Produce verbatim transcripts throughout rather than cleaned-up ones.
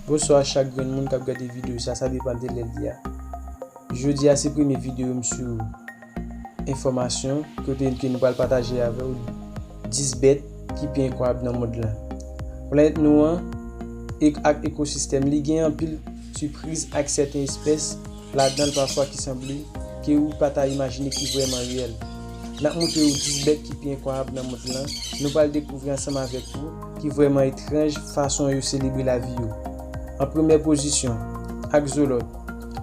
Bonswa chak grenn moun k ap gade videyo sa, sa depann de lè l ye a. Jodi a se premye videyo m sou enfòmasyon kote ke nou pral pataje avè w dis bèt ki pi enkwayab nan mond lan. Planèt nou an ek ak ekosistèm li gen anpil sipriz ak sèten espès ladan l pafwa ki sanble ke ou pa ta imajine ki vrèman reyèl. N ap montre w dis bèt ki pi enkwayab nan mond lan. Nou pral dekouvri ansanm avèk ou ki vrèman etranj fason yo selebre lavi yo. An premyè pozisyon, akzolòt.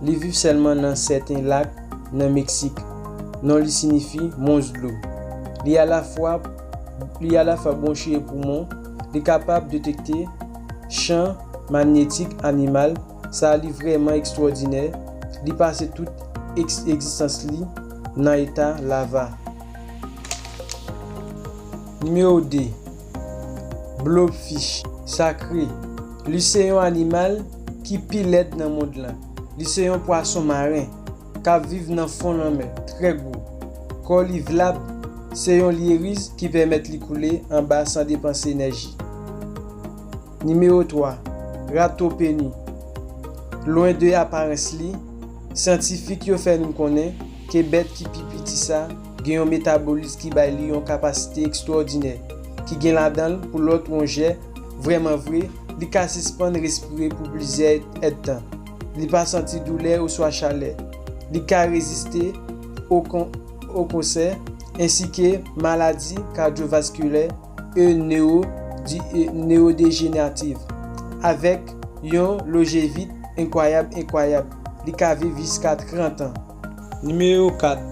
Li viv sèlman nan sèten lak nan Meksik. Non li siyifi mons dlo. Li alafwa li alafwa bwonchi e poumon. Li kapab detekte chan manyetik animal. Sa li vrèman ekstwòdinè. Li pase tout eks- egzistans li nan eta lava. Nimewo de, blobfish sakre. Li se yon animal ki pi lèd nan mond lan. Li se yon pwason maren k ap viv nan fon lanmè, trè gwo. Kò li vlab, se yon lyeriz ki pèmèt li koule anba san depanse enèji. Nimewo twa, ratopeni. Lwen de aparans li, syantifik yo fè nou konnen ke bèt ki pi piti sa gen yon metabolis ki bay li yon kapasite ekstwòdinè ki gen ladan l pou lòt wonjè. Vrèman vre, li ka sispann respire pou plizyè èdtan. Li pa santi doulè oswa chalè. Li ka reziste o kon- o kansè ensi ke maladi kadyovaskilè e newo- di- e newodejeneratif. Avèk yon lojevit enkwayab, enkwayab, li ka viv jiska trant an. Nimewo kat,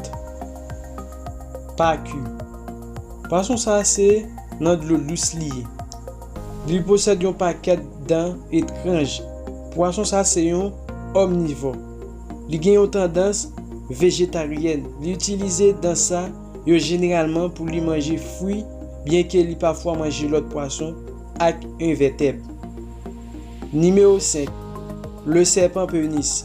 paku. Pwason sa se nan dlo dous li ye. Li posèd yon pakèt dan etranj. Pwason sa se yon omnivò. Li gen yon tandans vejetaryèn. Li itilize dan sa yo jeneralman pou li manje fwi, byenke li pafwa manje lòt pwason ak envètèb. Nimewo senk, le sèpan penis.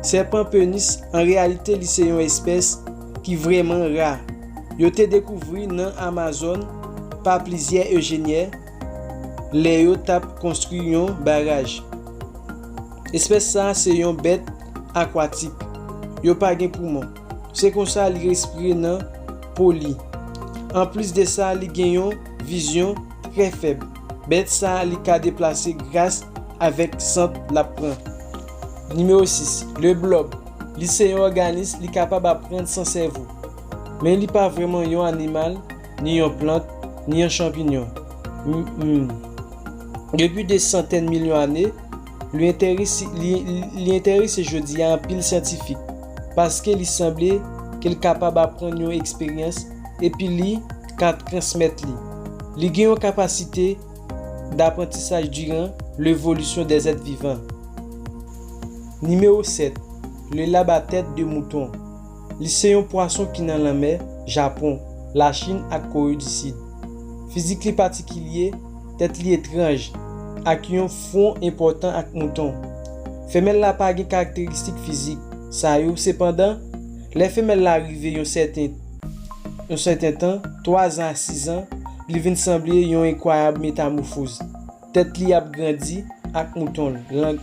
Sèpan penis, an reyalite, li se yon espès ki vrèman ra. Yo te dekouvri nan Amazòn pa plizyè enjenyè lè yo t ap konstwi yon baraj. Espès sa a se yon bèt akwatik. Yo pa gen poumon. Se konsa li respire nan po li. Anplis de sa, li gen yon vizyon trè fèb. Bèt sa a li ka deplase gras avèk sant l ap pran. Nimewo sis, le blòb. Li se yon òganis, li kapab aprann san sèvo. Men li pa vrèman yon animal, ni yon plant, ni yon chanpinyon. M- m- Depi de santèn milyon ane, li enterese, li, li enterese jodi a anpil syantifik, paske li sanble ke l kapab aprann yon eksperyans epi li ka transmèt li. Li gen yon kapasite daprantisaj diran levolisyon dèzèt vivan. Nimewo sèt, le lab a tèt de mouton. Li se yon pwason ki nan lanmè Japon, Lachin ak Kore di Sid. Fizik li patikilye, tèt li etranj, ak yon fwon enpòtan ak mouton. Femèl la pa gen karakteristik fizik sa yo, sepandan, lè femèl la rive yon sèten, yon sèten tan, twa zan a sis zan, li vin sanble yon enkwayab metamòfoz. Tèt li ap grandi ak mouton l, lang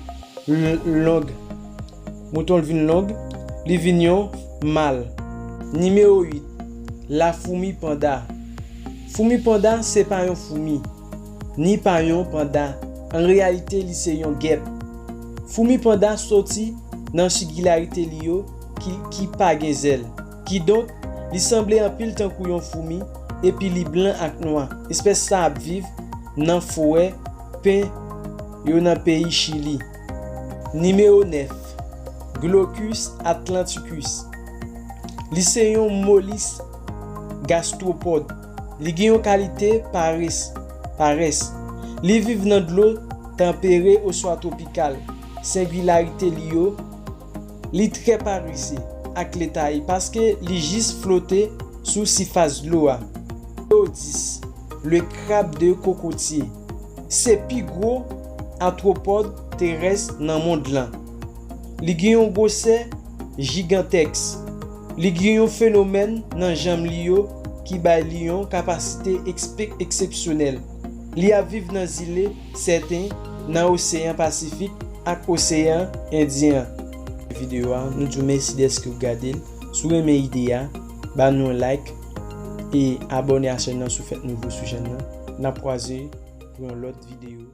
l- long. Mouton l vin long, li vin yon mal. Nimewo uit, lafoumi panda. Foumi panda se pa yon foumi, ni pa yon panda. An reyalite, li se yon gèp. Foumi panda soti nan sigilarite li yo ki, ki pa gen zèl. Kidonk, li sanble anpil tankou yon foumi, epi li blan ak nwa. Espès sa ap viv nan forè pen yo nan peyi Chili. Nimewo nèf, Glaucus atlanticus. Li se yon molis gastwopòd. Li gen yon kalite parès, parès. Li viv nan dlo tanpere oswa twopikal. Sengilarite li yo, li trè parese ak letaye paske li jis flote sou sifas dlo a. Nimewo dis, le krab de kokotye. Se pi gwo atwopòd terès nan mond lan. Li gen yon gwosè jigantèks. Li gen yon fenomèn nan janm li yo ki bay li yon kapasite ekspe- eksepsyonèl. Li ap viv nan zile sèten nan Oseyan Pasifik ak Oseyan Endyen an. Videyo a, nou di w mèsi dèske w gade l. Si w renmen ide a, ba nou yon like e abòne a chèn nan si w fèk nouvo sou chèn nan. N ap kwaze pou yon lòt videyo.